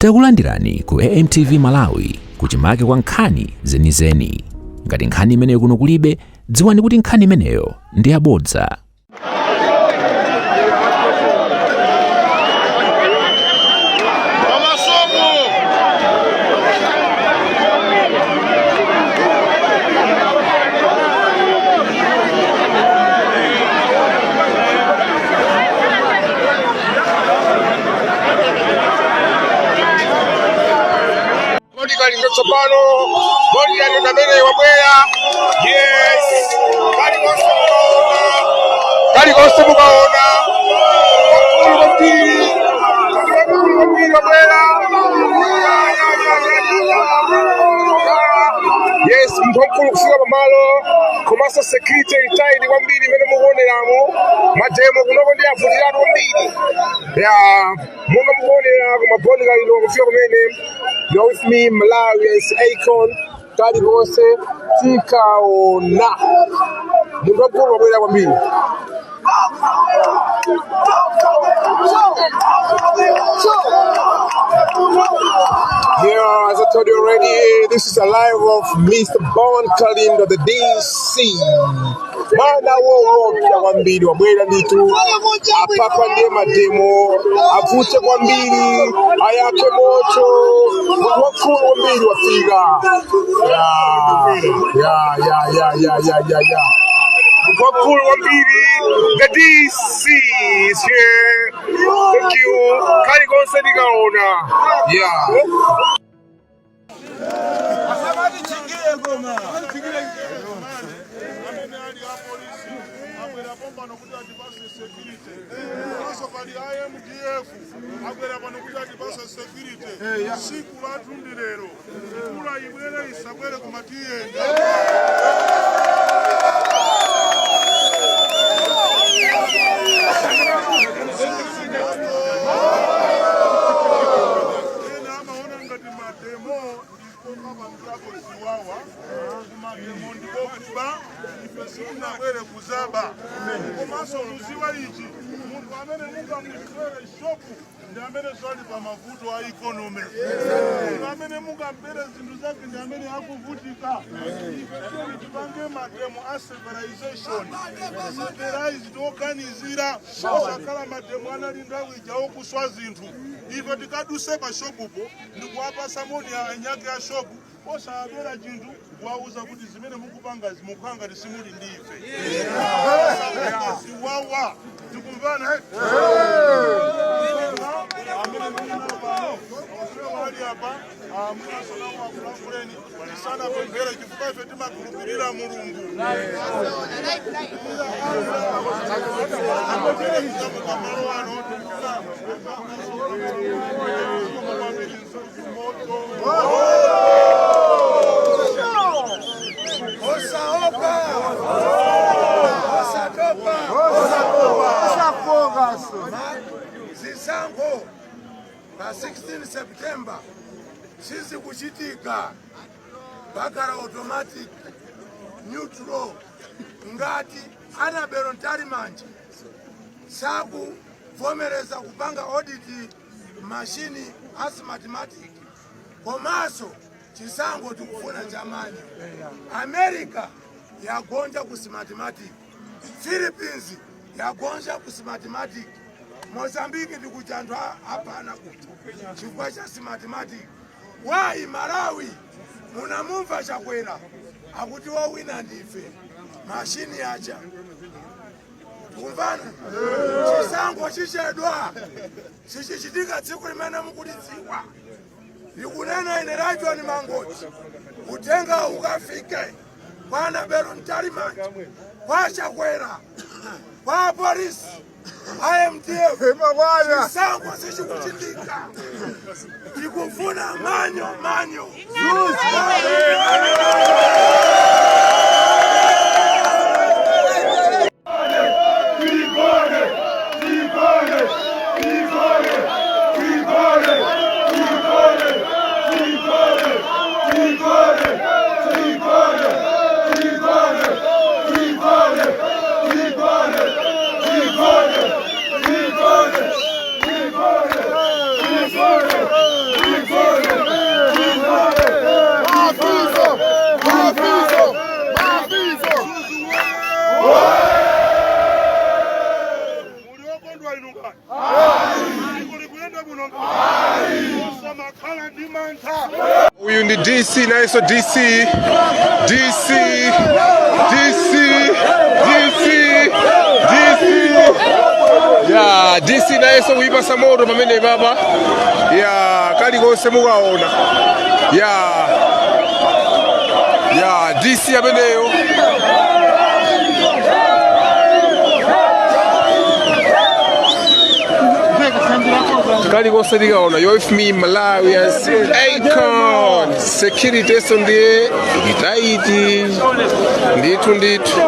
Takulandirani ku AMTV Malawi kuchimake kwa nkhani zenizeni. Ngati nkhani imeneyo kuno kulibe, dziwani kuti nkhani imeneyo ndi yabodza. Bon Kalindo tsopano, Bon Kalindo amene wabwera. Yes, kalikonse mukaona, kalikonse mukaona, wamkulu kwambiri, wamkulu kwambiri wabwera. Yes, munthu wamkulu kufika pamalo, komanso security tight kwambiri imene mukuoneramo. Mademo kunoko ndi avutiratu kwambiri ya monga mukuonera, koma Bon Kalindo kufika kumene. You're with me, Malawians Icon, kalikonse tikaona munthu wamkulu wabwera kwambiri. Yeah, as I told you already, this is a live of Mr. Bon Kalindo, the DC. Mwana woopsa kwambiri wabwera ndithu apapa, ndiye mademo avute kwambiri, ayake moto. Munthu wamkulu kwambiri wafika. Ya. Munthu wamkulu kwambiri, the DC is here. Thank you. Kalikonse tikaona. Yeah. Amene ali apolisi abwera pompano kuti atipase security, komanso pali MDF abwera pano kuti atipase security. Siku lathu ndi lero. Mvula ibwere isabwere, koma tiyenda. Ena amaona ngati mademo ndikokapangirako ziwawa. Kumademo ndikokuba. Ife sitinabwere kuzaba. Komanso muziwa ichi, munthu amene mungamuswere shopu ndi amene swali pa mavuto a economy. Munthu amene mungamubere zinthu zake ndi amene akuvutika. Ife tiyeni tipange mademo a civilization, civilized, oganizira, osakhala mademo anali nthawi ija okuswa zinthu. Ife tikaduse pa shopupo ndikuwapasa moni anyake a shopu, osabera chinthu, kuwauza kuti zimene mukupanga mukhala ngati simuli ndi ife. Ziwawa, tikumvana, eh? Amene muli pano onsewa ali apa, mwinasonawo akulankhuleni tisanapemphere, chifukwa ife timakhulupirira Mulungu. Kuzamuka malo ano tikufuna kwambiri moto. Osaopa, osatopa, zisankho pa 16 September sizikuchitika, pakhala automatic neutral. Ngati Annabel Mtalimanja sakuvomereza kupanga audit machine a Smartmatic, komanso chisankho tikufuna cha manual. America yagonja ku Smartmatic, Philippines yagonja ku Smartmatic, Mozambique ndikuti anthu apana kuti chifukwa cha Smartmatic. Why Malawi? Munamumva Chakwera akuti wowina ndife, mashini aja. Tikumvana? Chisankho chichedwa, sichichitika tsiku limene mukulidziwa. Ndikunena ine Rajon Mangoti, uthenga ukafike kwa Annabel Mtalimanja, kwa Chakwera, kwa polisi, MDF, chisankho sichikuchitika, tikufuna manual, manual. Tili ndi mantha. Uyu ndi DC nayenso, DC, DC, DC, DC, DC ya DC nayenso kuyipasa moto pamene papa ya kalikonse mukaona ya DC ameneyo. Kalikonse tikaona, you with me, Malawians icon. Security so ndiye ili tight ndithu ndithu.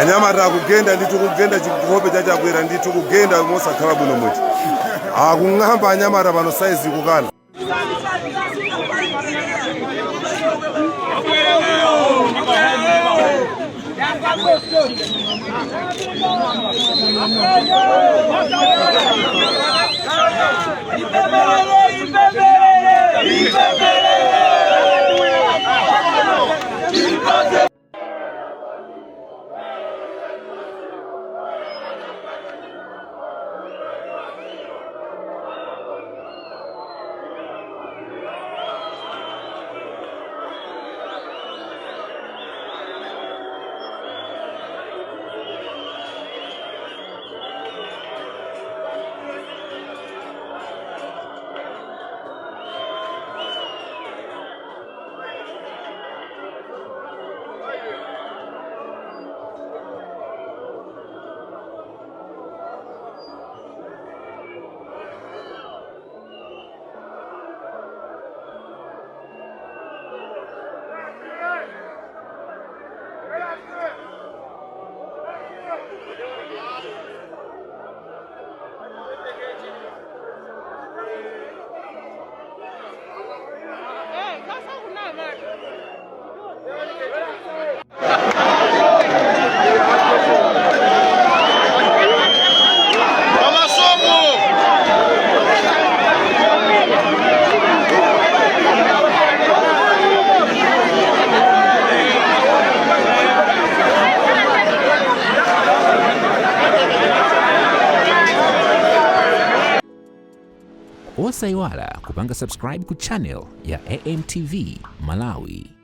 Anyamata akugenda ndithu, kugenda chikhope chachakwera ndithu, kugenda mosakhala bwino mweti akung'amba anyamata pano saizi kukana. Osayiwala kupanga subscribe ku channel ya AMTV Malawi.